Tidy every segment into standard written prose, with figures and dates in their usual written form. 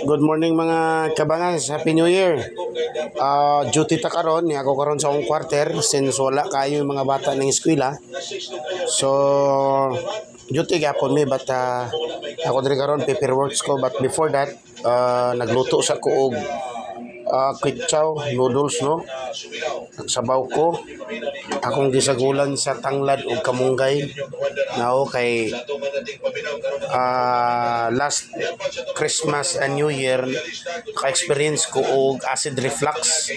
Good morning, mga kabangas, Happy New Year. Duty ta karon, ni ako karon sa akong quarter since wala kayo yung mga bata ng eskwela. So duty gyapon mi, but ako diri karon paperworks ko, but before that nagluto sa ko og quick chow noodles, no. Nagsabaw ko, akong gisagulan sa tanglad og kamunggay nao kay last Christmas and New Year ka-experience ko og acid reflux,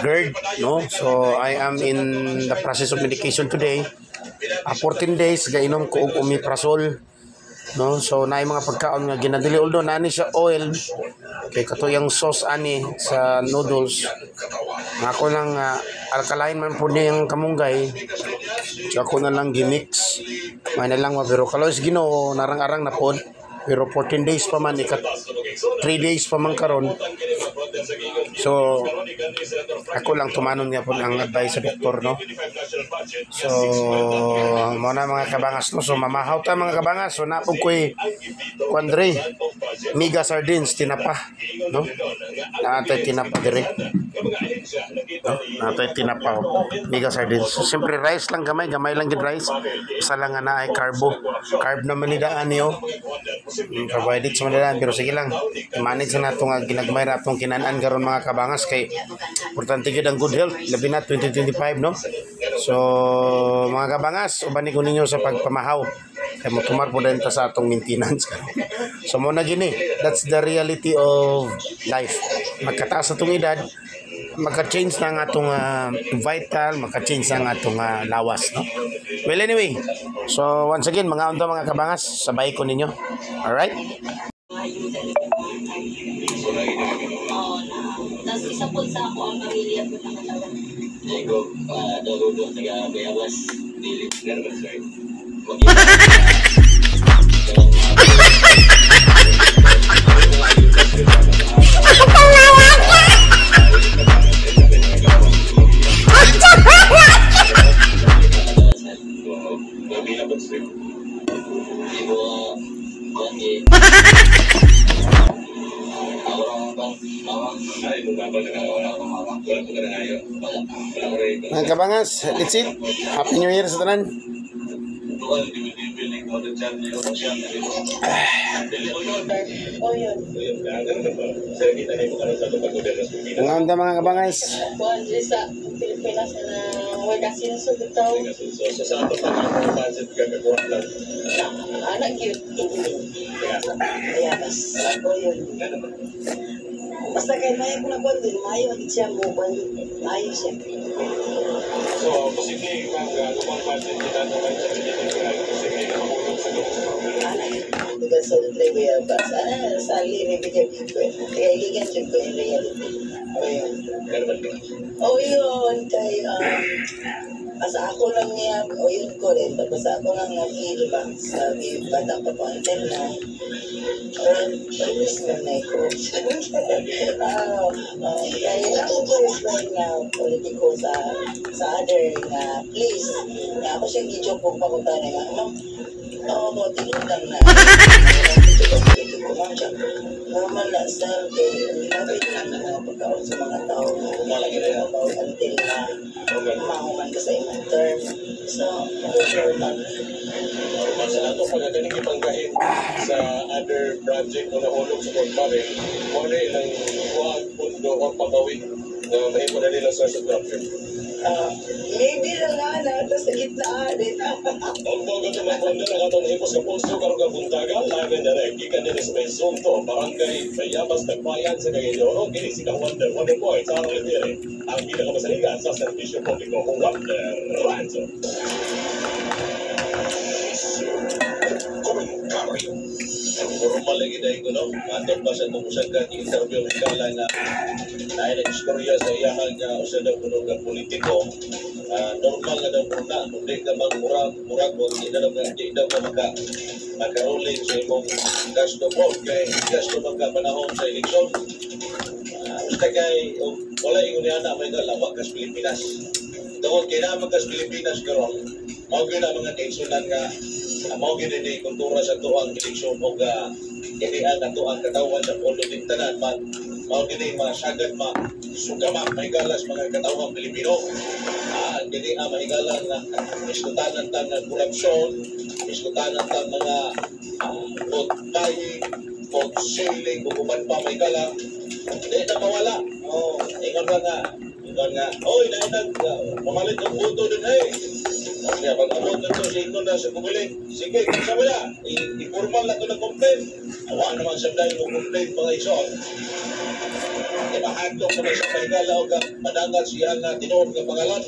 GERD, no. So I am in the process of medication today. 14 days gainom ko og omeprazole, no. So naay mga pagkaon nga ginadili, although naani siya oil kay katuyang sauce ani sa noodles. Nga ako lang alkaline man po niya yung kamunggay, so ako na lang gimix may na lang, pero kalos Ginoo, narang-arang na pod, pero 14 days pa man, ika 3 days pa man karon. So ako lang tumanon nga po ang advice sa doktor, no. So mo na, mga kabangas, no. So mamahaw ta, mga kabangas. So napog ko'y kuan dre, mega sardines, tinapa, no. Natay tinapa dire, no, natay tinapa, oh. Mega sardines. So, siyempre rice lang, gamay gamay lang gid rice, isa lang nga naay carbo, carb naman ni daan niyo. Carbohydrates man daan, pero sige lang, i-manage na nato nga ginagmay ra atong kinan-an karon, mga kabangas, kay importante gyud ang good health, labi na 2025, no. So mga kabangas, uban ko ninyo sa pagpamahaw kay motumar po din ta sa atong maintenance karon. So mo na gini, that's the reality of life. Magkataas atong edad, maka-change na ang atong vital, maka-change na ang atong lawas, no. Well, anyway, so once again, mga unta, mga kabangas, sabay ko ninyo. Alright. Oo na. Tapos isa po sa ako ang pamilya ko nakatawag. Jacob, Darudo, taga Bayabas, Dili. Meron ba, sir? Mga kabangas, that's it. Happy New Year sa tanan. O yun. Mga unta, mga kabangas. Kuan diri sa Pilipinas na way kasinso bitaw. So sa ato pa ang budget gagakuha lang. Anak gyud. Bayabas. O yun. Basta kay maayo ko na kuan din, maayo ang siya mo kuan, maayo siya. So, posible kang lumang budget kita naman sa Pilipinas, posible na mahulog sa loob sa Anak dugal sa Duterte Bayabas. Ah, sali ni bigyan ko. Kaya gigan jud ko in reality. O yun. O yun, kay asa ako lang niya, o yun ko rin, tapos ako lang na-feel ba, sabi, bata pa ko until now, congressman na ko. Ah, kaya ako congressman na politiko sa other nga place, nga ako siyang gi-joke kung pangutana nga, "Ma'am, oo, tinuod lang na, politiko, ma'am," siya, normal na sir, kay ginagay lang ang mga pagkaon sa mga tao, malagi na about until na mahuman ka sa imong term. So, normal. Normal sa ato pagkakaning ipanggahin sa other project o nahulog sa pork barrel, mo na ilang kuha pundo o pabawi na mahimo na nila source of profit. Maybe lang nga na, tapos sa gitna din. Ang bago ito mga pundo na katong hipos ka pulso karong kabuntagan, live and direct, gikan din sa may Zone 2, Barangay Bayabas, Nagbayan sa Cagayan de Oro, kini si Wonder Wonder Boy sa RFL, ang pinakamasaligan sa serbisyo publiko, Wonder Ranzo. Komentaryo. Formal lagi dahil ko, no? Matod pa sa itong usag ka interview ng kala nga naay nag-istorya sa iyahang nga usa daw kuno nga politiko. Normal na daw kuno na kung di ka magmurag murag mo di na daw di daw ka maka rolling sa imong gasto mo kay gasto man ka panahon sa eleksyon. Basta kay wala ingon niya na may dalawa kas Pilipinas. Tungod kay naa man kas Pilipinas karon, mao gyud ang mga kaigsunan nga Mao gid ni kultura sa tuang eleksyon og kini ang atoang katawan sa pondo din tanan man mao gini masagad ma sugama mahigalas mga katawang Pilipino. Kini ang mahigala nga iskutanan ta nga korupsyon, iskutanan ta mga vote buying, vote selling, ug uban pa, mahigala. Di na mawala. Oh, ingon nga, oy, nag pamalit og boto din eh. Kaya pag abot na to sa ingon na sa Comelec, sige, kung sa wala, i-formal na to na complaint. Awa naman sa dahil mo complaint, mga ison. Di mahadlok naman sa mahigala o ka madangal siya nga tinuod nga pangalan.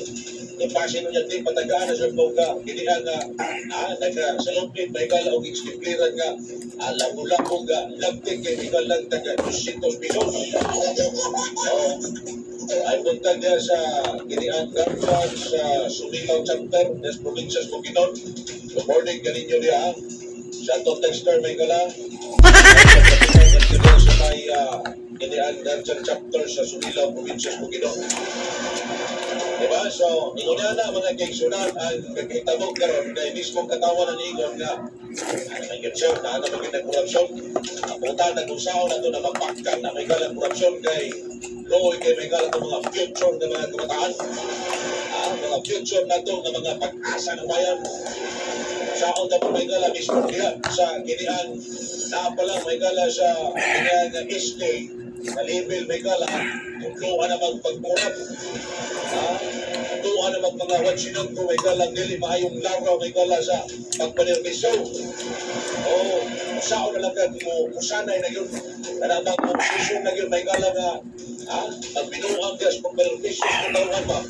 Ipasin niya di patagaan na siya ka kini nga nagka salupit mahigala og ekstipliran nga labo-labo nga lagtig kay higala taga 200 pesos. Oh, ay buntag niya sa Ginian Garban sa Sumilao Chapter des Provincias Bukidnon. Good morning kaninyo diha. Sa atong texter may gala. Sa may Ginian Garban Chapter sa Sumilao, Provincias Bukidnon. Diba? So, ingon niya na mga kaigsunan ang kakitabo karon kay mismo katawan ng ingon nga ano may siya, na ano maging korupsyon. Puta na kung saan na ito na mapakkan na may galang korupsyon kay luoy kay may galang mga future ng mga kabataan. Mga future na ito ng mga pag-asa ng bayan. Saan dapat may gala mismo diha sa ginian na pala may gala sa ginian nga SK na level may gala tudloan na magpagkurap. Tuan na mga watsinong ko may gala dili maayong laraw may gala sa pagpanermisyo. Oh, sao na lang ka mo musanay na yun. Kanabang opposition na yun may gala nga magbinuang gas pagpanermisyo sa katawan ba.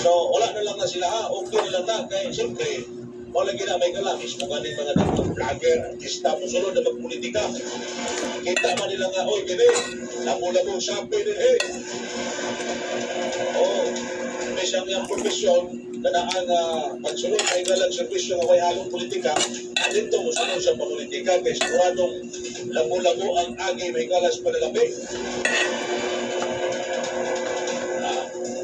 So wala na lang na sila ha, okay na lang na kay siyempre wala gina may gala mismo ganing mga dakong vlogger, artista, musulod na magpolitika. Kita man nila nga, oy, gini, labo-labo sapi din eh. Oh, may siyang iyang profesyon na ang pagsulod ay galang serbisyo nga way halong politika, dito musulod sa pamulitika kay siguradong labo-labo ang agi may galas panalabi.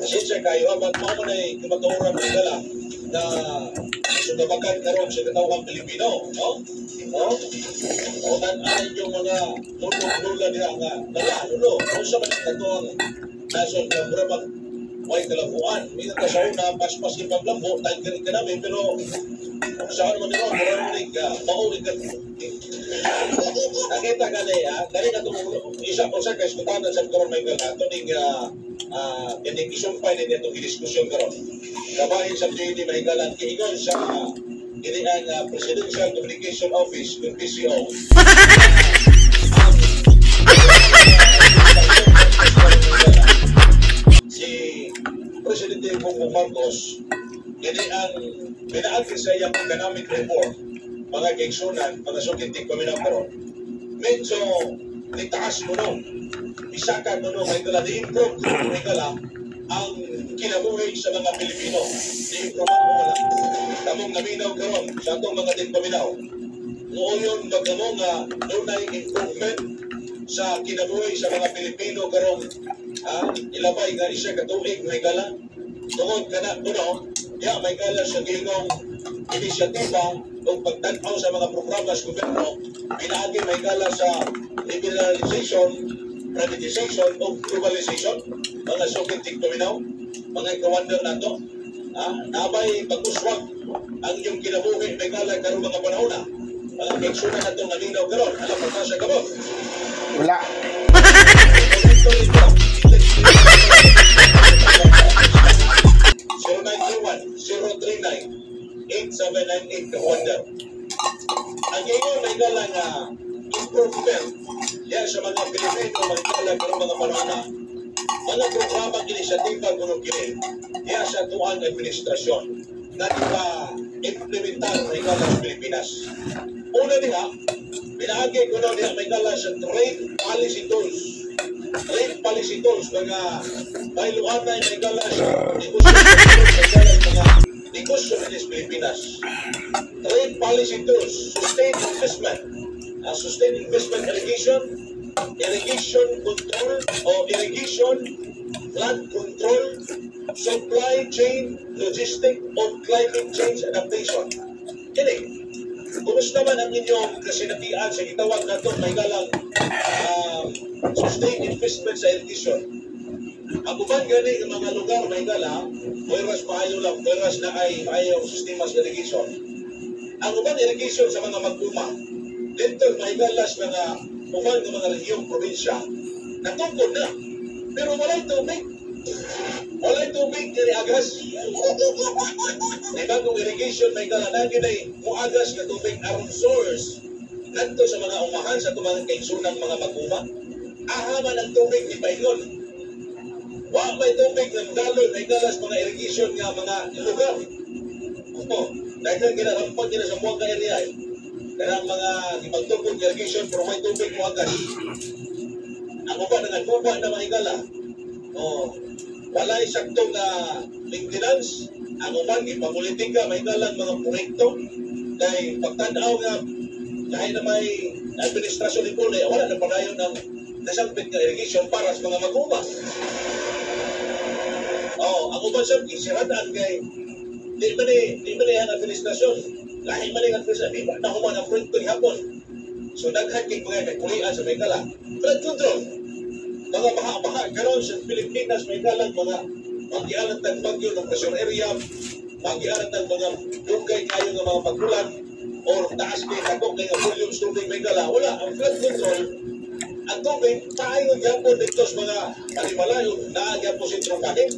Pasensya kayo, abat mo man ay kumatuoran may gala na sugabakan karon sa katawang Pilipino, no? No? O tan-anin yung mga lulong-lula nila nga nala, lulo. Kung sa man katuang nasod nga mura mag way kalabuan. Minsan ka sa una, paspas yung paglambo, tayo ka namin, pero kung saan man nila, mura mo rin ka, maulit ka. Nakita ka na dali na itong isa ko sa kaskutanan sa karon may ato ning kining isumpay din itong gidiskusyon karon. Kabahin sa JD Mahigalan, kiingon sa kini ang Presidential Communication Office, yung PCO. Si Presidente Bongbong Marcos, kini ang pinaagi sa iyang economic reform, mga kaigsunan, mga sukintig paminaw karon. Medyo nitaas mo no, isaka mo no, may gala, ni-improve may gala ang kinabuhi sa mga Pilipino. Ni-improve mo wala. Kamong naminaw karon sa atong mga tigpaminaw. Nooyon bagamo nga dunay improvement sa kinabuhi sa mga Pilipino karong ilabay nga isa ka tuig may gala. Tungod kana kuno, ya may gala sa gingong inisyatiba o pagtan-aw sa mga programa sa gobyerno, pinaagi may gala sa liberalization, privatization o globalization, mga sukit tigpaminaw, mga kawander nato. Nabay pag-uswag ang iyong kinabuhi may gala karong mga panahon na. Mga kaigsunan nato nga linaw karon, alam pa sa gamot. Wala. 0921-039-8798 ka-wonder. Ang ingon may gala nga improvement yan sa mga Pilipino may gala karong mga panahon na. Mga programa inisyatiba kuno kini diya sa tuang administrasyon na ipa-implementar may gala sa Pilipinas. Una diha, pinaagi kuno diha may gala sa trade policy tools. Trade policy tools, mga bailuan na may gala sa negosyo, may gala sa mga negosyo sa Pilipinas. Trade policy tools, sustained investment, sustained investment irrigation, irrigation control o irrigation, flood control, supply chain, logistic, o climate change adaptation. Kini, Kumusta man ang inyong kasinatian sa gitawag nato, mahigalang, sustained investment sa irrigation? Ang uban gani nga mga lugar, mahigala, puweras maayo lang, puweras na ay maayo ang sistema sa irrigation. Ang uban irrigation sa mga mag-uma, dito, mahigala, sa mga uban nga mga rehiyon, probinsya, natukod na. Pero walay tubig. Walay tubig diri agas. May bagong irrigation, mahigala, na ginay muagas nga tubig aron source ngadto sa mga umahan sa tumang kaigsunang mga mag-uma. Aha man ang tubig ni paingon. Wa may tubig ng daloy, mahigala, sa mga irrigation nga mga lugar. Oh, dahil ginarampag gina sa Buanga area eh. Kanang mga gipagtukod irrigation pero may tubig mo agas. Ang uban nangaguba na, mahigala. Oh, walay sakto nga maintenance. Ang uban gipapolitika, mahigala, ang mga proyekto kay pagtan-aw nga kahit na may administrasyon ni Pule, wala na padayon ng nasangpit nga irrigation para sa mga mag-uma. Oh, ang uban sa isiradan kay di man ni ang administrasyon. Lahi man ni ang administrasyon, di ba na human ang proyekto gihapon. So daghan kay mga kay kulian sa mahigala. Flood control. Mga baha-baha karon sa Pilipinas, mahigala, mga magialan tag bagyo ng pressure area, magialan tag mga dugay kayo nga mga pagbulan or taas kay dagok kay nga volume sa tubig, mahigala. Wala ang flood control. Ang tubig paayo gyapon dito sa mga Malimalayo, naa gyapon sa Trupahin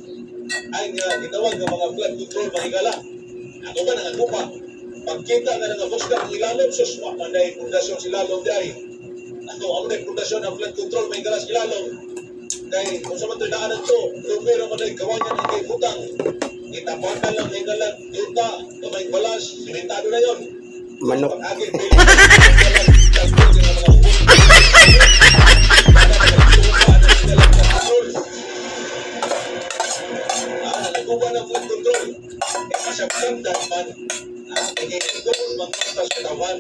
ay nga gitawag nga mga flood control, mahigala. Ang uban nangaguba. Pagkita nga nangabusga ang ilalom, sus, wa man day pundasyon sa ilalom di. Ako, ang day pundasyon ang flood control, mahigala, sa ilalom. Kay, kung sa man ito'y daanan to, lumero man day kawanyan ang kay butang. Itapakan lang, mahigala, yuta, gamay balas, simentado na yon. Manok. Pag-agi, mahigala, dagkog nga mga ubos. Control. Ah, nagawa ng flood control. Eh, masabsandan man, ah, doon magpunta sa katawan.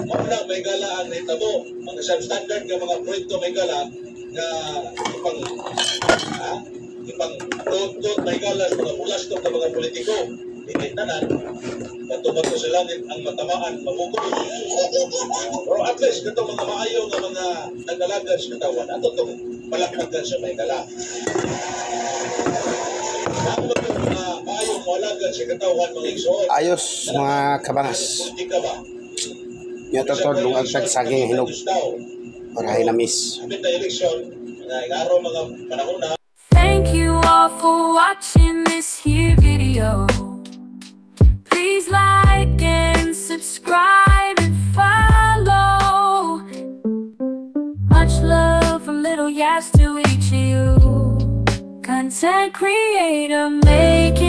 Mao na, mahigala, ang nahitabo, mga substandard nga mga proyekto, mahigala, nga ipang dot mahigala, sa mga pulastok ng mga politiko. Hindi tanan, bato-bato sa langit ang matamaan, mabukol. Pero at least, ito mga maayo nga mga nag-alagad sa katawan, ato itong palakpagan sa mahigala. Ang mga maayong moalagad sa katawan, mga igsoon. Ayos, mga kabangas. Politika ba? Nya to lungag tag saging hinog para hinamis. Amid na eleksyon, mga araw, mga panahon na Thank you all for watching this here video. Please like and subscribe and follow. Much love from Little Yas to each of you. Content creator making